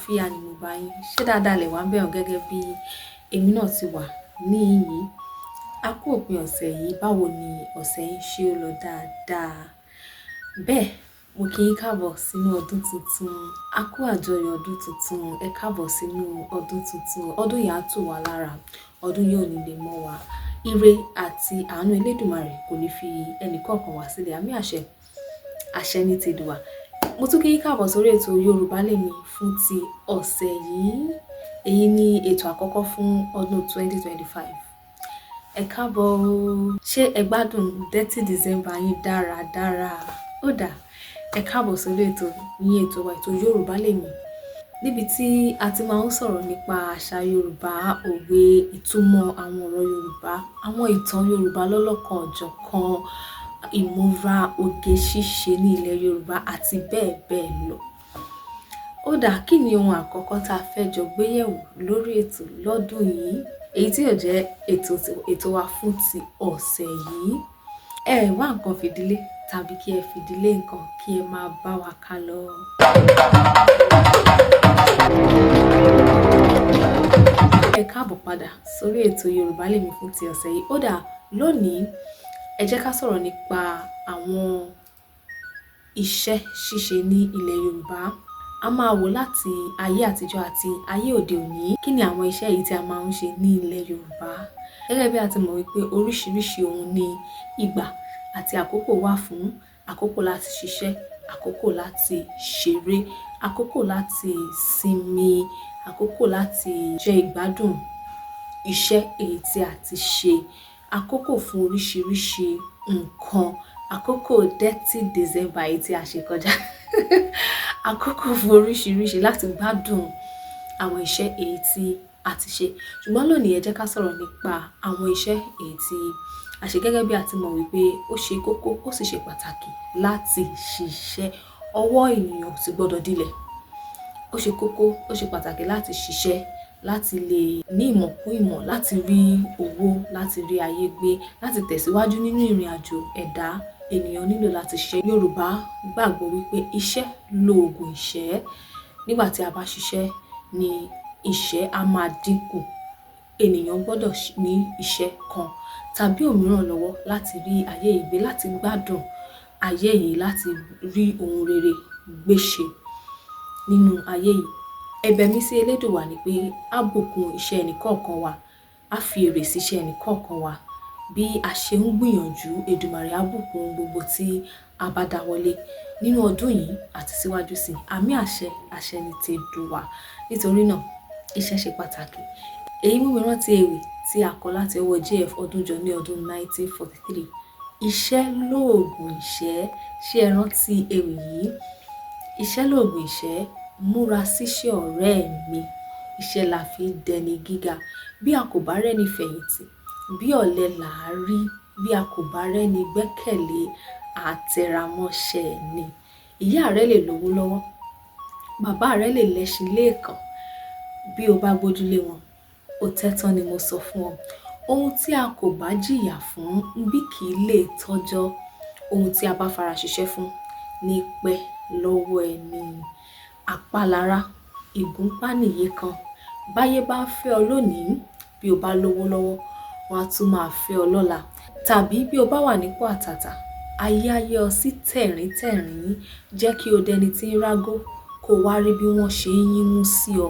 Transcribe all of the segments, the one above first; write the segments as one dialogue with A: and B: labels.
A: Ṣàlàáfíà ni mo bá yín? Ṣé dáadáa lẹ wà ń bẹ̀rùn gẹ́gẹ́ bí èmi náà ti wà níhìn yìí? A kú òpin ọ̀sẹ̀ yìí, báwo ni ọ̀sẹ̀ yín ṣe ó lọ dáadáa? Bẹ́ẹ̀, mo kí yín káàbọ̀ sínú ọdún tuntun. A kú àjọyọ̀ ọdún tuntun. Ẹ káàbọ̀ sínú ọdún tuntun. Ọdún yìí á tù wá lára. Ọdún yìí ò ní lè mọ́ wa. Ire àti àánú Elédùmarè kò ní fi ẹnì kọ̀ọ̀kan wá sílẹ̀. Àmì àṣẹ, àṣẹ ní tèdùà. Mo tún kí yín káàbọ̀ sórí ètò Yorùbá Lèmi fún ti ọ̀sẹ̀ yìí. Èyí ni ètò àkọ́kọ́ fún ọdún 2025. Ẹ káàbọ̀ o. Ṣé ẹ gbádùn Detty December yín dáradára? Ó dáa. Ẹ káàbọ̀ sórí ètò yín, ètò wa, ètò Yorùbá Lèmi. Níbi tí a ti máa ń sọ̀rọ̀ nípa àṣà Yorùbá, òwe, ìtumọ̀ àwọn ọ̀rọ̀ Yorùbá, àwọn ìtàn Yorùbá lọ́lọ́kan ọ̀jọ̀kan, ìmúra oge ṣíṣe ní ilẹ̀ Yorùbá àti bẹ́ẹ̀ bẹ́ẹ̀ lọ. Ó dáa, kí ni ohun àkọ́kọ́ tá a fẹ́ jọ gbé yẹ̀wò lórí ètò lọ́dún yìí? Èyí tí yóò jẹ́ ètò wa fún ti ọ̀sẹ̀ yìí. Ẹ wá nǹkan fìdílé tàbí kí ẹ fìdílé nǹkan kí ẹ máa bá wa ká lọ. Ẹ káàbọ̀ padà sórí ètò Yorùbá Lèmi fún ti ọ̀sẹ̀ yìí. Ó dáa, lónìí ẹ jẹ́ ká sọ̀rọ̀ nípa àwọn iṣẹ́ ṣíṣe ní ilẹ̀ Yorùbá. A máa wò láti ayé àtijọ́ àti ayé òde òní. Kí ni àwọn iṣẹ́ yìí tí a máa ń ṣe ní ilẹ̀ Yorùbá? Gẹ́gẹ́ bí a ti mọ̀ wípé oríṣiríṣi ohun ní ìgbà àti àkókò wà fún. Àkókò láti ṣiṣẹ́, àkókò láti ṣeré, àkókò láti sinmi, àkókò láti jẹ ìgbádùn iṣẹ́ èyí tí a ti ṣe, àkókò fún oríṣiríṣi nǹkan, àkókò Detty December èyí tí a ṣe kọjá, àkókò fún oríṣiríṣi láti gbádùn àwọn iṣẹ́ èyí tí a ti ṣe. Ṣùgbọ́n lónìí ẹ jẹ́ ká sọ̀rọ̀ nípa àwọn iṣẹ́ èyí tí a ṣe gẹ́gẹ́ bí a ti mọ̀ wípé ó ṣe kókó, ó sì ṣe pàtàkì láti ṣiṣẹ́. Ọwọ́ ènìyàn ò sì gbọdọ̀ dílẹ̀. Ó ṣe kókó, ó ṣe pàtàkì láti ṣiṣẹ́, láti lè ní ìmọ̀ kún ìmọ̀, láti rí owó, láti rí ayé gbé, láti tẹ̀síwájú nínú ìrìnàjò ẹ̀dá. Ènìyàn nílò láti ṣiṣẹ́. Yorùbá gbàgbọ́ wípé iṣẹ́ lòògùn ìṣẹ́. Nígbà tí a bá ṣiṣẹ́ ni ìṣẹ́ á máa dínkù. Ènìyàn gbọdọ̀ ní iṣẹ́ kan tàbí òmíràn lọ́wọ́ láti rí ayé yìí gbé, láti gbádùn ayé yìí, láti rí ohun rere gbé ṣe nínú ayé yìí. Ẹ̀bẹ̀ mi sí Elédùwà ni pé á bùkún iṣẹ́ ẹnì kọ̀ọ̀kan wa, á fi èrè sí iṣẹ́ ẹnì kọ̀ọ̀kan wa. Bí a ṣe ń gbìyànjú, Èdùmàrè á bùkún gbogbo tí a bá dáwọ́lé nínú ọdún yìí àti síwájú sí i. Àmì àṣẹ, àṣẹ ni tèdùà. Nítorí náà, iṣẹ́ ṣe pàtàkì. Èyí mú mi rántí ewì tí a kọ láti ọwọ́ J.F. Ọdúnjọ ní ọdún 1943. Iṣẹ́ lòògùn ìṣẹ́. Ṣé ẹ rántí ewì yìí? Iṣẹ́ lòògùn ìṣẹ́, múra síṣẹ́ ọ̀rẹ́ mi. Iṣẹ́ la fi ń dẹni gíga. Bí a kò bá rẹ́ni fẹ̀yìntì, bí ọ̀lẹ là á rí. Bí a kò bá rẹ́ni gbẹ́kẹ̀lé, àtẹramọ́ṣẹ́ ni. Ìyá rẹ lè lówó lọ́wọ́, bàbá rẹ lè lẹ́ṣin léèkàn. Bí o bá gbójúlé wọn, ó tẹ́tán ni mo sọ fún ọ. Ohun tí a kò bá jìyà fún bí kì í lè tọ́jọ́. Ohun tí a bá fara ṣiṣẹ́ fún ní pẹ́ lọ́wọ́ ẹni. Àpalára, ìgúnpá nìyí kan. Báyé bá ń fẹ́ ọ lónìí, bí o bá lówó lọ́wọ́, wọ́n á tún máa fẹ́ ọ lọ́la. Tàbí bí o bá wà nípò àtàtà, ayé á yẹ́ ọ sí tẹ̀ríntẹ̀rín. Jẹ́ kí o dẹni tí ń rágó, kó wá rí bí wọ́n ṣe ń yínmú sí ọ.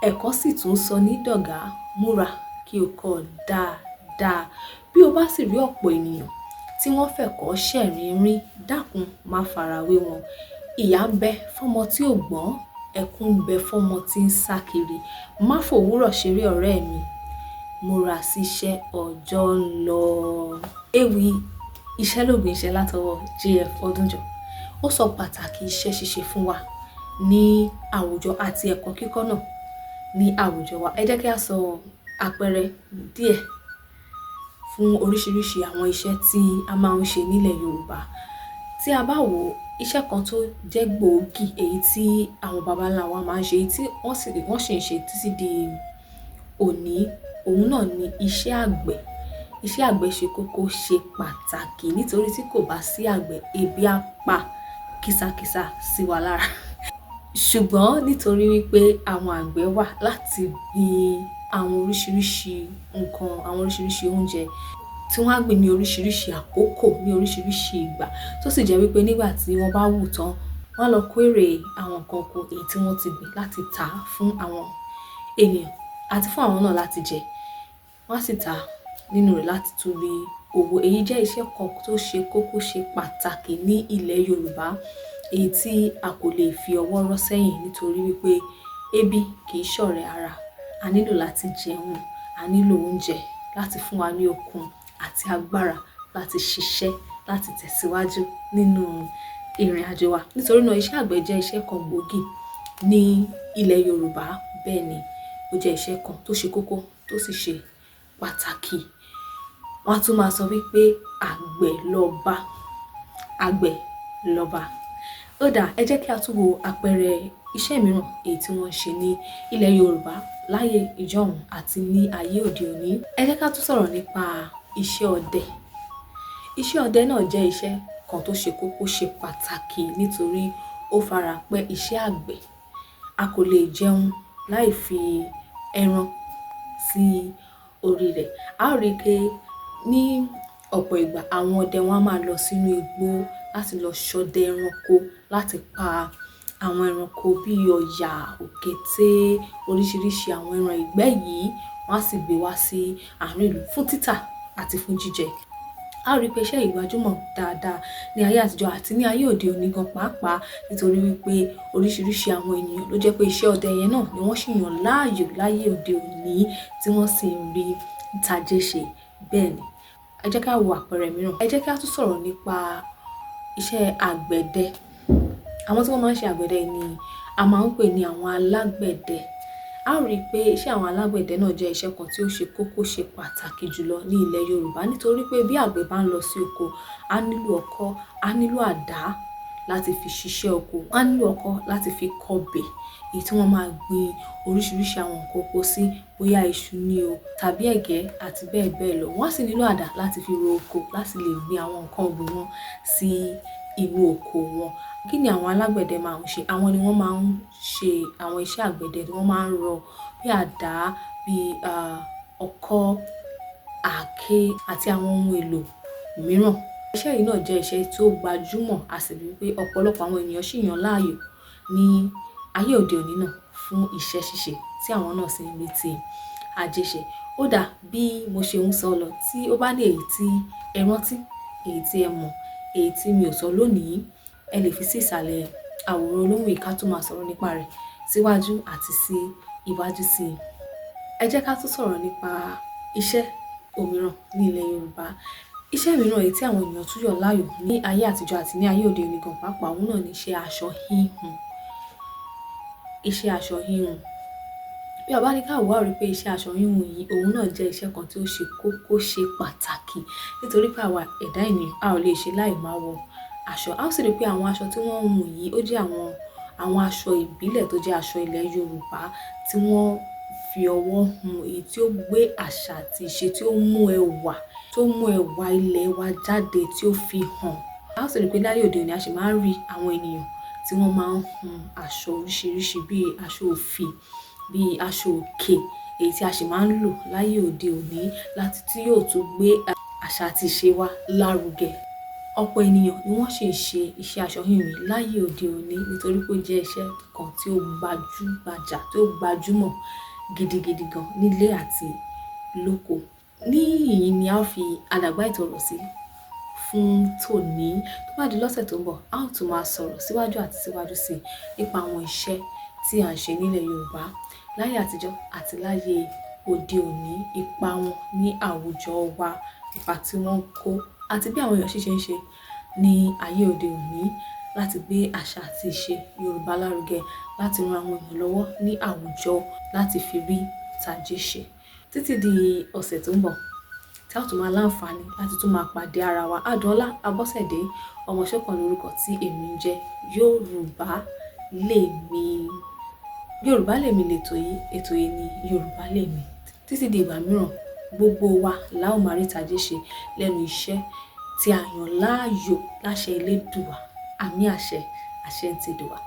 A: Ẹ̀kọ́ sì tún sọ ní dọ̀gá, múra kí o kọ́ dáadáa. Bí o bá sì rí ọ̀pọ̀ ènìyàn tí wọ́n fẹ̀kọ́ ṣẹ̀rìnrín, dákun má farawé wọn. Ìyà ń bẹ fọ́mọ tí ò gbọ́n, ẹkún ń bẹ fọ́mọ tí ń sá kiri. Má fòwúrọ̀ ṣeré ọ̀rẹ́ mi, múra síṣẹ́ ọjọ́ ń lọ. Ewì Iṣẹ́ lòògùn ìṣẹ́ látọwọ́ J.F. Ọdúnjọ. Ó sọ pàtàkì iṣẹ́ ṣíṣe fún wa ní àwùjọ àti ẹ̀kọ́ kíkọ́ náà ní àwùjọ wa. Ẹ jẹ́ kí a sọ àpẹẹrẹ díẹ̀ fún oríṣiríṣi àwọn iṣẹ́ tí a máa ń ṣe nílẹ̀ Yorùbá. Tí a bá wò, iṣẹ́ kan tó jẹ́ gbòógì èyí tí àwọn baba ńlá wa máa ń ṣe, èyí tí wọ́n sì ń ṣe títí di òní, òun náà ni iṣẹ́ àgbẹ̀. Iṣẹ́ àgbẹ̀ ṣe kókó, ṣe pàtàkì nítorí tí kò bá sí àgbẹ̀, ebi á pa kìsàkìsà sí wa lára. Ṣùgbọ́n nítorí wípé àwọn àgbẹ̀ wà láti gbin àwọn oríṣiríṣi nǹkan, àwọn oríṣiríṣi oúnjẹ tí wọ́n á gbìn ní oríṣiríṣi àkókò, ní oríṣiríṣi ìgbà, tó sì jẹ́ wípé nígbà tí wọ́n bá wù tán, wọ́n á lọ kó èrè àwọn nǹkan oko èyí tí wọ́n ti gbìn láti tà á fún àwọn ènìyàn àti fún àwọn náà láti jẹ. Wọ́n á sì tà á nínú rẹ̀ láti tún rí owó. Èyí jẹ́ iṣẹ́ kan tó ṣe kókó, ṣe pàtàkì ní ilẹ̀ Yorùbá, èyí tí a kò lè fi ọwọ́ rọ́ sẹ́yìn, nítorí wípé ebi kì í ṣọ̀rẹ́ ara. A nílò láti jẹun, a nílò oúnjẹ láti fún wa ní okun àti agbára láti ṣiṣẹ́, láti tẹ̀síwájú nínú ìrìn àjò wa. Nítorí náà, iṣẹ́ àgbẹ̀ jẹ́ iṣẹ́ kan gbòógì ní ilẹ̀ Yorùbá. Bẹ́ẹ̀ ni, ó jẹ́ iṣẹ́ kan tó ṣe kókó, tó sì ṣe pàtàkì. Wọ́n á tún máa sọ wípé àgbẹ̀ lọba, àgbẹ̀ lọba. Ó dáa, ẹ jẹ́ kí a tún wo àpẹẹrẹ iṣẹ́ mìíràn èyí tí wọ́n ń ṣe ní ilẹ̀ Yorùbá láyé ìjọ́un àti ní ayé òde òní. Ẹ jẹ́ ká tún sọ̀rọ̀ nípa iṣẹ́ ọdẹ. Iṣẹ́ ọdẹ náà jẹ́ iṣẹ́ kan tó ṣe kókó, ṣe pàtàkì, nítorí ó fara pẹ́ iṣẹ́ àgbẹ̀. A kò lè jẹun láì fi ẹran sí orí rẹ̀. A ó rí i pé ní ọ̀pọ̀ ìgbà, àwọn ọdẹ wọn á máa lọ sínú igbó láti lọ ṣọdẹ ẹranko, láti pa àwọn ẹranko bíi ọ̀yà, òkété, oríṣiríṣi àwọn ẹran ìgbẹ́ yìí, wọ́n á sì gbé wá sí àárín ìlú fún títà àti fún jíjẹ. A ó rí pé iṣẹ́ yìí gbajúmọ̀ dáadáa ní ayé àtijọ́ àti ní ayé òde òní gan pàápàá, nítorí wípé oríṣiríṣi àwọn ènìyàn ló jẹ́ pé iṣẹ́ ọdẹ yẹn náà ni wọ́n sì yàn láàyò láyé òde òní, tí wọ́n sì ń rí tajé ṣe. Bẹ́ẹ̀ ni, ẹ jẹ́ ká wo àpẹẹrẹ mìíràn. Ẹ jẹ́ ká tún sọ̀rọ̀ nípa iṣẹ́ àgbẹ̀dẹ. Àwọn tí wọ́n máa ń ṣe àgbẹ̀dẹ ni a máa ń pè ní àwọn alágbẹ̀dẹ. A ó rí i pé iṣẹ́ àwọn alágbẹ̀dẹ náà jẹ́ iṣẹ́ kan tí ó ṣe kókó, ṣe pàtàkì jùlọ ní ilẹ̀ Yorùbá, nítorí pé bí àgbẹ̀ bá ń lọ sí oko, á nílò ọkọ́, á nílò àdá láti fi ṣiṣẹ́ oko, á nílò ọkọ́ láti fi kọbè èyí tí wọ́n máa gbin oríṣiríṣi àwọn nǹkan oko sí, bóyá iṣu ni o tàbí ẹ̀gẹ́ àti bẹ́ẹ̀ bẹ́ẹ̀ lọ. Wọ́n á sì nílò àdá láti fi ro oko, láti lè gbin àwọn nǹkan ọ̀gbìn wọn sí inú oko wọn. Kí ni àwọn alágbẹ̀dẹ máa ń ṣe? Àwọn ni wọ́n máa ń ṣe àwọn iṣẹ́ àgbẹ̀dẹ tí wọ́n máa ń rọ bí àdá, bí ọkọ́, àáké àti àwọn ohun èlò mìíràn. Iṣẹ́ yìí náà jẹ́ iṣẹ́ tí ó gbajúmọ̀, a sì rí pé ọ̀pọ̀lọpọ̀ àwọn ènìyàn sì yàn láàyò ní ayé òde òní náà fún iṣẹ́ ṣíṣe, tí àwọn náà sì ń rí ti ajé ṣe. Ó dáa, bí mo ṣe ń sọ lọ, tí ó bá ní èyí tí ẹ rántí, èyí tí ẹ mọ̀, èyí tí mi ò sọ lónìí, ẹ lè fi sí ìsàlẹ̀ àwòrán olóhùn yìí ká tún máa sọ̀rọ̀ nípa rẹ̀ síwájú àti sí iwájú sí i. Ẹ jẹ́ ká tún sọ̀rọ̀ nípa iṣẹ́ òmíràn ní ilẹ̀ Yorùbá. Iṣẹ́ mìíràn èyí tí àwọn ènìyàn tún yàn láàyò ní ayé àtijọ́ àti ní ayé òde òní gan pàápàá, òun náà ni iṣẹ́ aṣọ híhun. Iṣẹ́ aṣọ híhun. Bí a bá ní ká wò, a ó rí pé iṣẹ́ aṣọ híhun yìí, òun náà jẹ́ iṣẹ́ kan tí ó ṣe kókó, ṣe pàtàkì, nítorí pé àwa ẹ̀dá ènìyàn, a ò lè ṣe láì máa wọ aṣọ. A ó sì rí pé àwọn aṣọ tí wọ́n ń hun yìí, ó jẹ́ àwọn aṣọ ìbílẹ̀ tó jẹ́ aṣọ ilẹ̀ Yorùbá tí wọ́n fi ọwọ́ hun, èyí tí ó gbé àṣà àti ìṣe, tí ó mú ẹwà, tó mú ẹwà ilẹ̀ wa jáde, tí ó fi hàn. A ó sì rí pé láyé òde òní, a sì máa ń rí àwọn ènìyàn tí wọ́n máa ń hun aṣọ oríṣiríṣi bíi aṣọ òfì, bíi aṣọ òkè, èyí tí a sì máa ń lò láyé òde òní láti tí yóò tún gbé àṣà àti ìṣe wa lárugẹ. Ọ̀pọ̀ ènìyàn ni wọ́n sì ń ṣe iṣẹ́ aṣọ híhun yìí láyé òde òní, nítorí pé ó jẹ́ iṣẹ́ kan tí ó gbajúgbajà, tí ó gbajúmọ̀ gidigidi gan nílé àti lóko. Níhìn-ín ni a ó fi àdàgbà ètò ọ̀rọ̀ sí fún tòní. Tó bá di lọ́sẹ̀ tó ń bọ̀, a ó tún máa sọ̀rọ̀ síwájú àti síwájú sí i nípa àwọn iṣẹ́ tí à ń ṣe nílẹ̀ Yorùbá láyé àtijọ́ àti láyé òde òní, ipa wọn ní àwùjọ wa, ipa tí wọ́n ń kó àti bí àwọn èèyàn ṣì ṣe ń ṣe ní ayé òde òní láti gbé àṣà àti ìṣe Yorùbá lárugẹ, láti ran àwọn èèyàn lọ́wọ́ ní àwùjọ, láti fi rí tajé ṣe. Títí di ọ̀sẹ̀ tó ń bọ̀ tí a ó tún máa láǹfààní láti tún máa pàdé ara wa. Adùnọlá Abọ́sẹ̀dé Ọmọṣọ́kan lórúkọ tí èmi ń jẹ́. Yorùbá lèmi. Yorùbá lèmi lètò yìí, ètò yìí ni Yorùbá lèmi. Títí di ìgbà mìíràn, gbogbo wa la ó máa rí tajé ṣe lẹ́nu iṣẹ́ tí a yàn láàyò láṣẹ Elédùwà. Àmín àṣẹ, àṣẹ ń ti dùwà.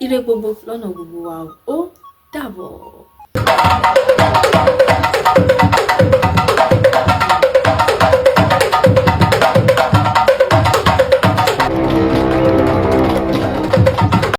A: Ire gbogbo lọ́nà gbogbo wa o. Ó dàbọ̀.